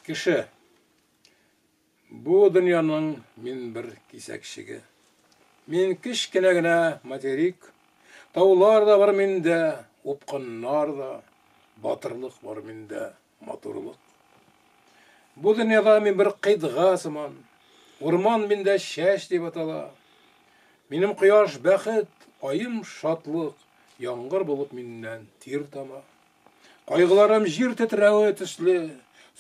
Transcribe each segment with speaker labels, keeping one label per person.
Speaker 1: Кеше. Бу дөньяның мин бер кисәкчеге. Мин кечкенә генә материк. Таулар да бар миндә, упкыннар да, батырлык бар миндә, матурлык. Бу дөньяда мин бер кыйтга сыман. Урман миндә чәч дип атала. Минем кояш бәхет, аем шатлык, яңгыр булып миннән тир тама. Кайгыларым җир тетрәве төсле,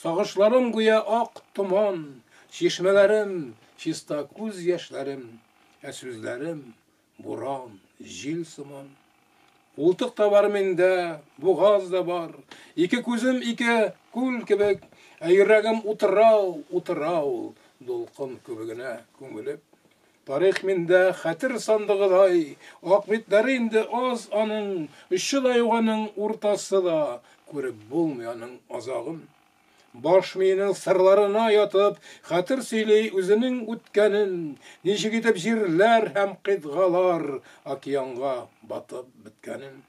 Speaker 1: сагышларым гүя ак томан, чишмәләрем чиста күз яшьләрем, ә сүзләрем буран, җил сыман. Култык та бар миндә, бугаз да бар, ике күзем ике күл кебек, ә йөрәгем утрау, утрау, дулкын күбегенә күмелеп. Тарих миндә хәтер сандыгыдай, ак битләре инде аз аның, очы да юк аның, уртасы да, күреп булмый аның азагын. Баш миенең сырларына ятып, хәтер сөйли үзенең үткәнен, ничек итеп җирләр һәм кыйтгалар океанга батып беткәнен.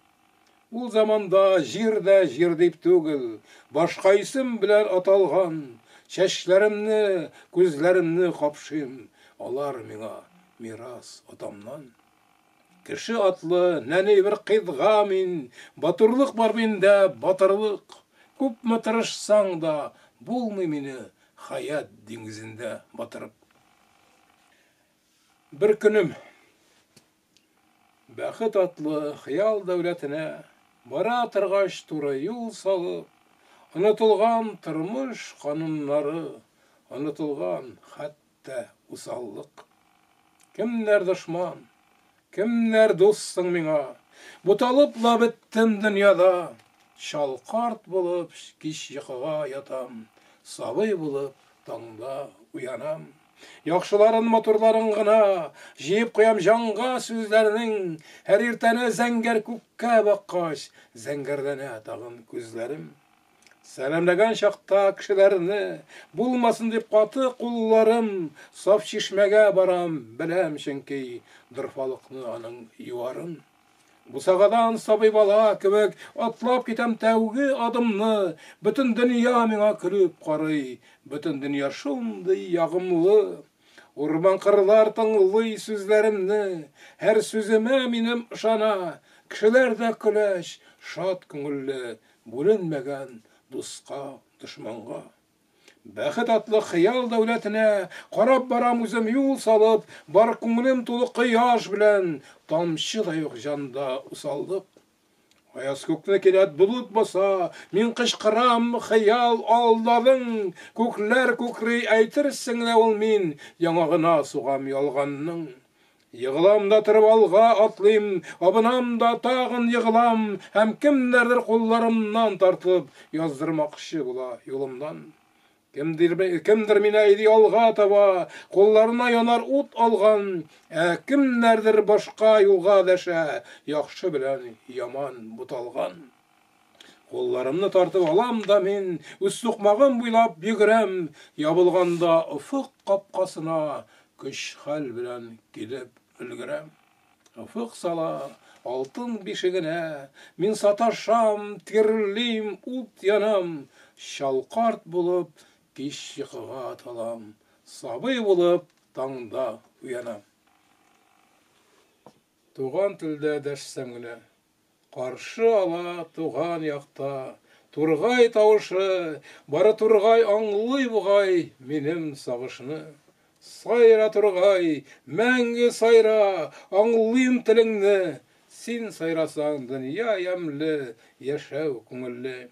Speaker 1: Ул заманда җир дә җир дип түгел, башка исем белән аталган. Чәчләремне, күзләремне капшыйм, алар миңа мирас атамнан. Кеше атлы нәни бер кыйтга мин, батырлык бар миндә, батырлык. Күпме тырышсаң да, булмый мине хәят диңгезендә батырып. Бер көнем Бәхет атлы хыял дәүләтенә Бара торгач туры юл салып, Онытылган тормыш кануннары, Онытылган хәтта усаллык. Кемнәр дошман, кемнәр дус соң миңа? Буталып ла беттем дөньяда. Чал карт булып кич йокыга ятам, Сабый булып таңда уянам. Яхшыларын, матурларын гына җыеп куям җанга сүзләрнең. Һәр иртәне зәңгәр күккә баккач, зәңгәрләнә тагын күзләрем. Сәламләгән чакта кешеләрне, булмасын дип каты кулларым, саф чишмәгә барам, беләм чөнки дорфалыкны аның юарын. Бусагадан сабый бала кебек атлап китәм тәүге адымны, бөтен дөнья миңа көлеп карый, бөтен дөнья шундый ягымлы. Урман-кырлар тыңлый сүзләремне, һәр сүземә минем ышана, кешеләр дә көләч, шат күңелле, бүленмәгән дуска, дошманга. Бәхет атлы хыял дәүләтенә Карап барам үзем юл салып, Бар күңелем тулы кояш белән, Тамчы да юк җанда усаллык. Аяз күкне кинәт болыт баса, Мин кычкырам, хыял, алдадың! Күкләр күкри, әйтерсең лә ул мин, Яңагына сугам ялганның. Егылам да торып алга атлыйм, абынам да тагын егылам һәм кемнәрдер кулларымнан тартып яздырмакчы була юлымнан. Кемдер, кемдер мине әйди алга таба, кулларына янар ут алган, ә кемнәрдер башка юлга дәшә, яхшы белән яман буталган. Кулларымны тартып алам да мин, үз сукмагым буйлап йөгерәм, ябылганда офык капкасына көч-хәл белән килеп өлгерәм. Офык сала алтын бишегенә, мин саташам, тирлим, ут янам, чал карт булып кич йокыга талам, сабый булып таңда уянам. Туган телдә дәшсәм генә, Каршы ала туган якта Тургай тавышы, Бары тургай аңлый бугай Минем сагышны. Сайра, тургай, мәңге сайра, Аңлыйм телеңне. Син сайрасаң, дөнья ямьле, Яшәү күңелле.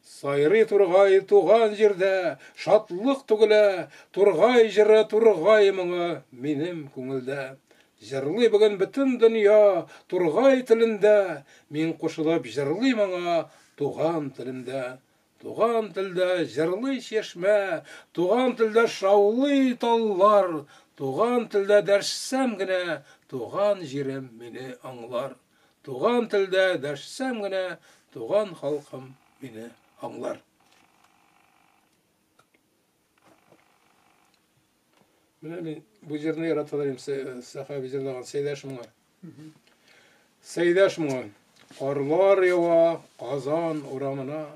Speaker 1: Сайрый тургай туган җирдә, Шатлык түгелә, Тургай җыры, тургай моңы Минем күңелдә. Җырлый бүген бөтен дөнья Тургай телендә, Мин кушылып җырлыйм аңа Туган телемдә. Туган телдә җырлый чишмә, Туган телдә шаулый таллар, Туган телдә дәшсәм генә, Туган җирем мине аңлар. Туган телдә дәшсәм генә, Туган халкым мине аңлар. Менә мин бу җырны яраталар идем, Сәхәби җырлаган Сәйдәш моңы. Сәйдәш моңы. Карлар ява Казан урамына.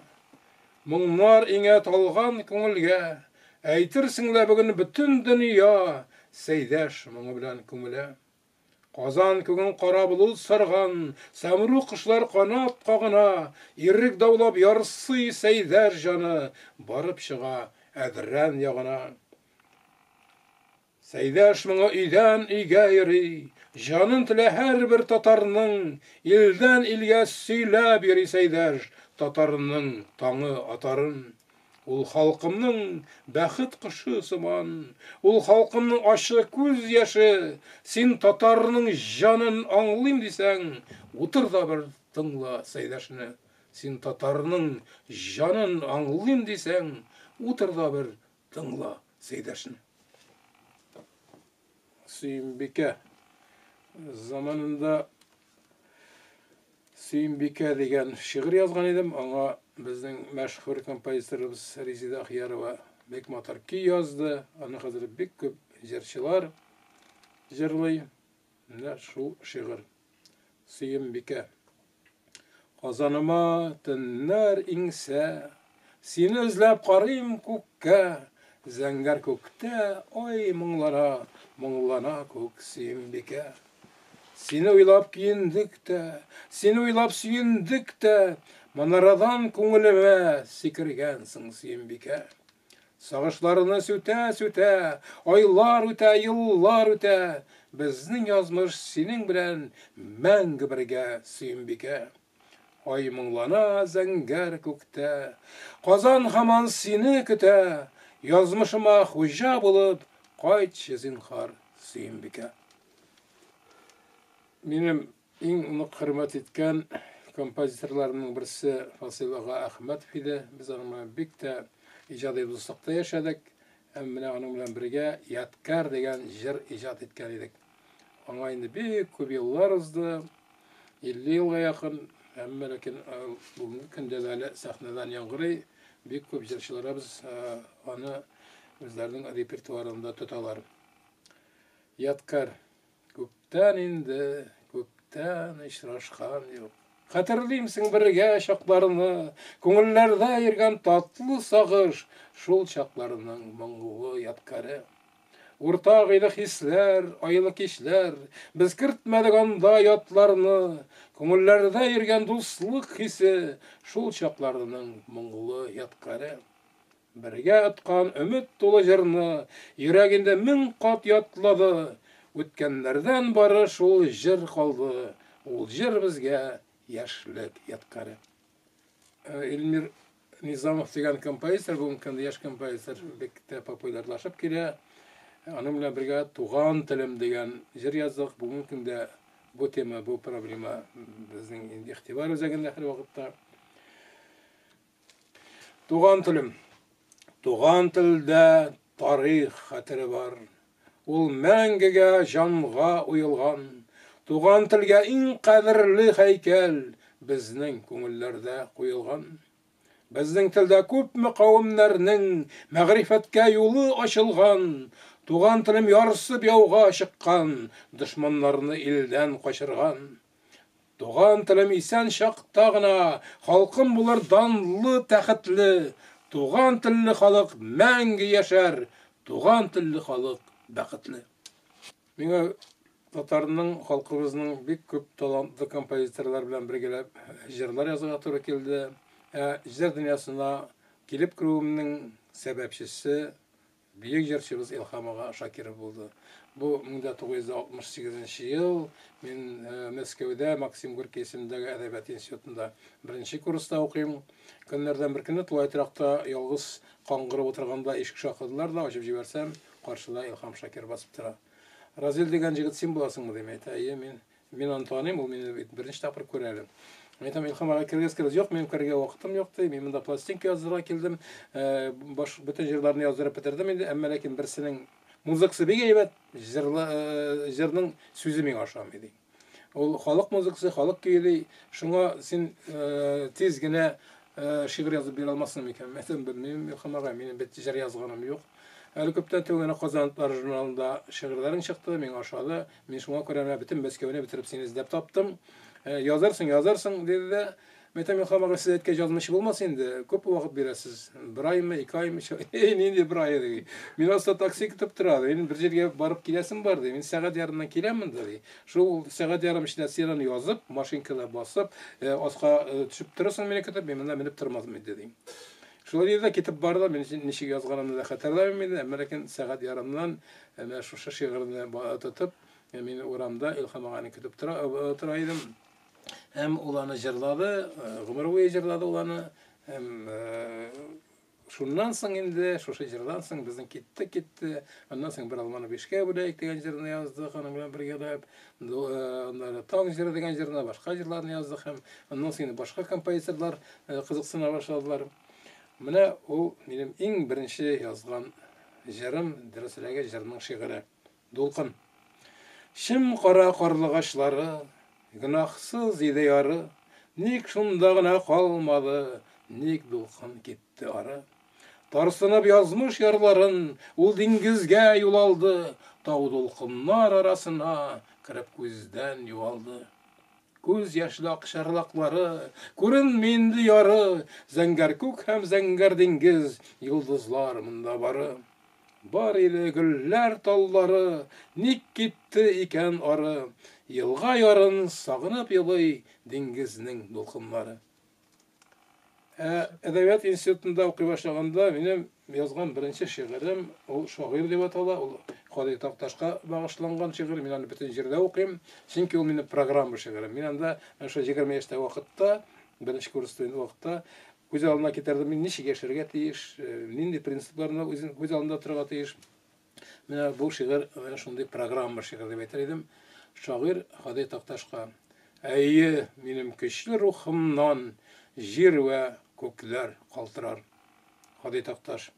Speaker 1: Моңнар иңә талган күңелгә. Әйтерсең лә бүген бөтен дөнья Сәйдәш моңы белән күмелә. Казан күген кара болыт сарган, Сәмру кошлар канат кагына, Ирек даулап ярсый Сәйдәш җаны, Барып чыга Әдрән ягына. Сәйдәш моңы өйдән өйгә йөри, Җанын телә һәрбер татарның, Илдән илгә сөйләп йөри Сәйдәш татарның таңы атарын. Ул халкымның бәхет кошы сыман, Ул халкымның ачы күз яше. Син татарның җанын аңлыйм дисәң, Утыр да бер тыңла Сәйдәшне. Син татарның җанын аңлыйм дисәң, Утыр да бер тыңла Сәйдәшне. Сөембикә заманында Сөембикә дигән шигырь язган идем. Аңа безнең мәшһүр композиторыбыз Резеда Ахиярова бик матур көй язды. Аны хәзер бик күп җырчылар җырлый. Менә шул шигырь. Сөембикә. Казаныма төннәр иңсә, Сине эзләп карыйм күккә, Зәңгәр күктә ай моңлана, Моңлана күк Сөембикә. Сине уйлап киендек тә, Сине уйлап сөендек тә, Манарадан күңелемә Сикергәнсең, Сөембикә. Сагышларны сүтә-сүтә, Айлар үтә, еллар үтә, Безнең язмыш синең белән Мәңге бергә, Сөембикә. Ай моңлана зәңгәр күктә, Казан һаман сине көтә, Язмышыма хуҗа булып, Кайтчы, зинһар, Сөембикә. Минем Иң нык хөрмәт иткән композиторларымның берсе Фасил ага Әхмәтов иде. Без аның белән бик тә иҗади дуслыкта яшәдек. Һәм менә аның белән бергә Ядкәр дигән җыр иҗат иткән идек. Аңа инде бик күп еллар узды, 50 елга якын, әмма ләкин бүгенге көндә дә әле сәхнәдән яңгырый. Бик күп җырчыларыбыз аны үзләренең репертуарында тоталар. Ядкәр. Күптән инде, күптән очрашкан юк. Хәтерлимсең бергә чакларны, Күңелләрдә йөргән татлы сагыш, Шул чакларның моңлы ядкаре. Уртак иде хисләр, айлы кичләр, Без кертмәдек анда ятларны, Күңелләрдә йөргән дуслык хисе, Шул чакларның моңлы ядкаре. Бергә откан өмет тулы җырны Йөрәк инде мең кат ятлады. Үткәннәрдән бары шул җыр калды, Ул җыр безгә яшьлек ядкаре. Эльмир Низамов дигән композитор, бүгенге көндә яшь композитор, бик тә популярлашып килә. Аның белән бергә Туган телем дигән җыр яздык. Бүгенге көндә бу тема, бу проблема безнең инде игътибар үзәгендә һәрвакытта. Туган телем. Туган телдә тарих хәтере бар. Ул мәңгегә җанга уелган. Туган телгә иң кадерле һәйкәл безнең күңелләрдә куелган. Безнең телдә күпме кавемнәрнең мәгърифәткә юлы ачылган. Туган телем ярсып яуга чыккан, дошманнарны илдән качырган. Туган телем исән чакта гына халкым булыр данлы, тәхетле. Туган телле халык мәңге яшәр, туган телле халык бәхетле. Миңа татарның, халкыбызның бик күп талантлы композиторлар белән бергәләп җырлар язарга туры килде. Ә җыр дөньясына килеп керүемнең сәбәпчесе Бөек җырчыбыз Илһам ага Шакиров булды. Бу 1968 ел, мин Мәскәүдә Максим Горький исемендәге әдәбият институтында беренче курста укыйм. Көннәрдән бер көнне тулай торакта ялгыз каңгырып утырганда ишек шакыдылар да, ачып җибәрсәм, каршыда Илһам Шакиров басып тора. Разил дигән җегет син буласыңмы, дим, әйтә. Әйе, мин. Мин аны таныйм, ул мине бит беренче тапкыр күрә әле. Мин әйтәм, Илһам ага, керегез, керегез. Юк, минем керергә вакытым юк, ди. Мин монда пластинка яздырырга килдем. Баш бөтен җырларны яздырып бетердем инде, әмма ләкин берсенең музыкасы бик әйбәт, җырлы, җырның сүзе миңа ошамый, ди. Ул халык музыкасы, халык көе, ди. Шуңа син тиз генә шигырь язып бирә алмассың микән? Мин әйтәм, белмим, Илһам ага, минем бит җыр язганым юк. Әле күптән түгел генә Казан утлары журналында шигырьләрең чыкты, миңа ошады. Мин шуңа күрә менә бөтен Мәскәүне бетереп сине эзләп таптым. Язарсың, язарсың, диде дә. Мәйтәм, Илһам ага, сез әйткән язмыш булмас инде, күп вакыт бирәсез. Бер аймы, ике аймы? Эй, нинди бер ай, ди. Мин аста такси көтеп тора, ди. Мин бер җиргә барып киләсем бар, ди. Мин сәгать ярымнан киләм монда, ди. Шул сәгать ярым эчендә син аны язып, машинкада басып, аска төшеп торырсың мине көтеп, мин монда менеп тормадым инде, ди. Шулай диде дә китеп барды. Мин ничек язганымны да хәтерләмим инде, әмма ләкин сәгать ярымнан менә шушы шигырьне тотып, мин урамда Илһам аганы көтеп тора идем. Һәм ул аны җырлады, гомер буе җырлады ул аны. Һәм шуннан соң инде, шушы җырдан соң безнең китте, китте. Аннан соң бер алманы бишкә бүләйек дигән җырны яздык, аның белән бергәләп. Аннары Таң җыры дигән җырны, башка җырларны яздык һәм аннан соң инде башка композиторлар кызыксына башладылар. Менә ул минем иң беренче язган җырым, дөресрәге җырның шигыре. Дулкын. Чем кара карлыгачлары, Гөнаһсыз иде яры, Ник шунда гына калмады, Ник дулкын китте ары? Тарсынып язмыш ярларын, Ул диңгезгә юл алды, Тау дулкыннар арасына Кереп күздән югалды. Күз яшьле акчарлаклары, Күренми инде яры, Зәңгәр күк һәм зәңгәр диңгез, Йолдызлар монда бары. Бар иде гөлләр таллары, Ник китте икән ары? Елга ярын сагынып елый Диңгезнең дулкыннары. Ә әдәбият институтында укый башлаганда минем язган беренче шигырем, ул Шагыйрь дип атала, ул Кадыйр Такташка багышланган шигырь, мин аны бөтен җирдә укыйм, чөнки ул минем программа шигырем. Мин анда шул 20 яшьтә вакытта, беренче курс студенты вакытта Күз алдына китердем, мин ничек яшәргә тиеш, нинди принципларны үзем күз алдында торырга тиеш. Менә бу шигырь менә шундый программа шигырь дип әйтер идем. Шагыйрь Һади Такташка. Әйе, минем көчле рухымнан җир вә күкләр калтырар. Һади Такташ.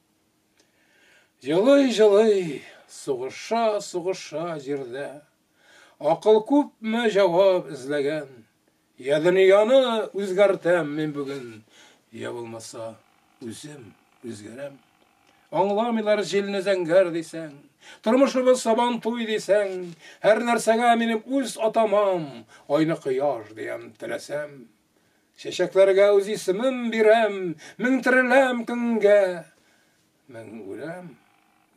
Speaker 1: Җылый-җылый, сугыша-сугыша җирдә. Акыл күпме җавап эзләгән. Я дөньяны үзгәртәм мин бүген, я булмаса үзем үзгәрәм. Аңламыйлар җилне зәңгәр дисәң, тормышыбыз сабан туй дисәң, һәр нәрсәгә минем үз атамам, айны кояш диям теләсәм. Чәчәкләргә үз исемем бирәм, мең тереләм көнгә, мең үләм.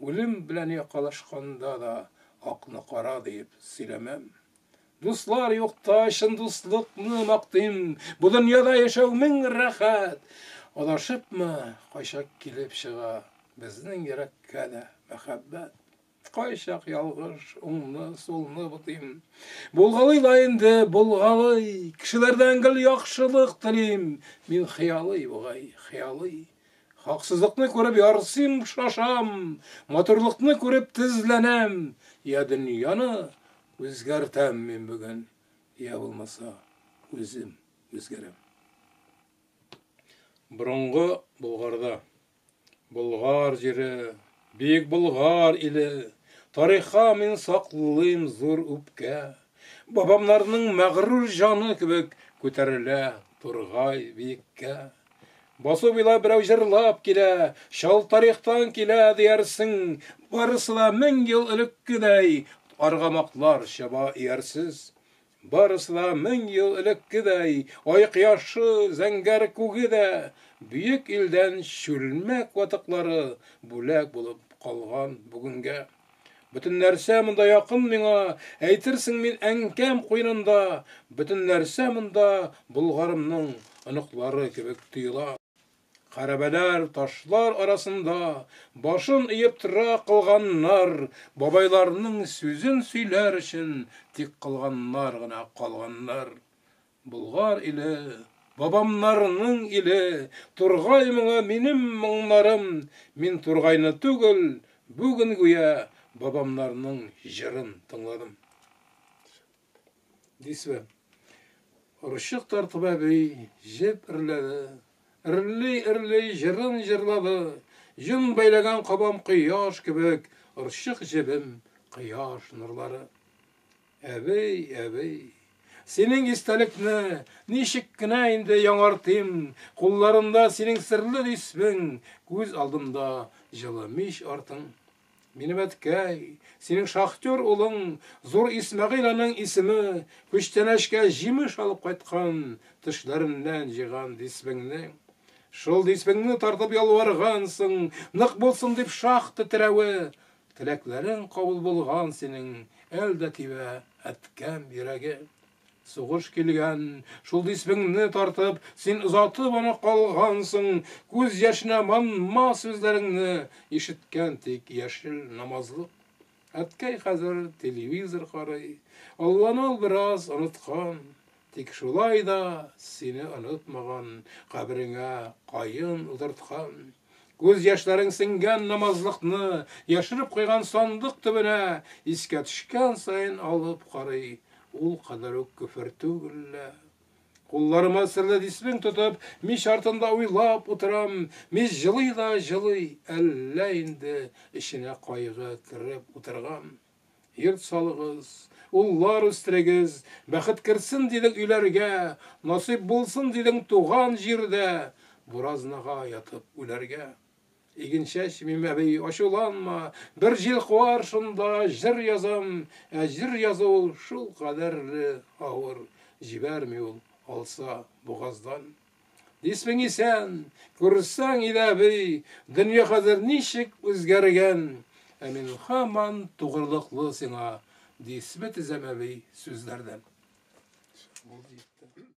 Speaker 1: Үлем белән якалашканда да акны кара диеп сөйләмәм. Дуслар юкта чын дуслыкны мактыйм, Бу дөньяда яшәү мең рәхәт. Адашыпмы, кайчак килеп чыга Безнең йөрәккә дә мәхәббәт. Кайчак ялгыш уңны, сулны бутыйм. Булгалый ла инде, булгалый, Кешеләрдән гел яхшылык телим. Мин хыялый бугай, хыялый. Хаксызлыкны күреп ярсыйм, шашам, Матурлыкны күреп тезләнәм. Я дөньяны Үзгәртәм мин бүген, я булмаса, үзем үзгәрәм. Борынгы Болгарда. Болгар җире, бөек Болгар иле, Тарихка мин саклыйм зур үпкә. Бабамнарның мәгърур җаны кебек Күтәрелә тургай биеккә. Басу буйлап берәү җырлап килә, Чал тарихтан килә, диярсең, Барысы да мең ел элеккедәй, Аргамаклар чаба иярсез. Барысы да мең ел элеккедәй, Ай кояшы, зәңгәр күге дә, Бөек илдән чүлмәк ватыклары Бүләк булып калган бүгенгә. Бөтен нәрсә монда якын миңа, әйтерсең мин әнкәм куенында, бөтен нәрсә монда Болгарымның оныклары кебек тоела. Хәрабәләр, ташлар арасында башын иеп тора кылганнар, бабайларның сүзен сөйләр өчен тик кылганнар гына калганнар. Болгар иле, бабамнарның иле, Тургай моңы минем моңнарым, Мин тургайны түгел, бүген гүя Бабамнарның җырын тыңладым. Дисбе. Орчык тартып әби җеп эрләде, Эрли-эрли җырын җырлады. Йон бәйләгән кабам кояш кебек, Орчык җебем кояш нурлары. Әби, әби, синең истәлекне ничек кенә инде яңартыйм, кулларымда синең серле исмең, күз алдымда җылы мич артың. Минем әткәй, синең шахтер улың, Зур Исмәгыйль аның исеме, Күчтәнәчкә җимеш алып кайткан, Тешләреннән җыйган дисбеңне. Шул дисбеңне тартып ялваргансың, Нык булсын дип шахта терәве. Теләкләрең кабул булган синең, Әл дә тибә әткәм йөрәге. Сугыш килгән, шул дисбеңне тартып, Син озатып аны калгансың, Күз яшенә манма сүзләреңне Ишеткән тик яшел намазлык. Әткәй хәзер телевизор карый, Алланы ул бераз оныткан, Тик шулай да сине онытмаган, Кабереңә каен утырткан. Күз яшьләрең сеңгән намазлыкны Яшереп куйган сандык төбенә, Искә төшкән саен алып карый, Ул кадәр үк көфер түгел лә. Кулларыма серле дисбең тотып, Мич артында уйлап утырам. Мич җылый да җылый, әллә инде Эченә кайгы кереп утырган. Йорт салыгыз, уллар үстерегез, Бәхет керсен дидең өйләргә, Насыйп булсын дидең туган җирдә Буразнага ятып үләргә. Иген чәчмим, әби, ачуланма, Бер җил куар шунда, җыр язам, Ә җыр язу шул кадәрле авыр, Җибәрми ул алса бугаздан. Дисбең исән, күрсәң иде, әби, дөнья хәзер ничек үзгәргән. Ә мин һаман тугрылыклы сиңа, дисбе тезәм, әби, сүзләрдән. Булды, җитте.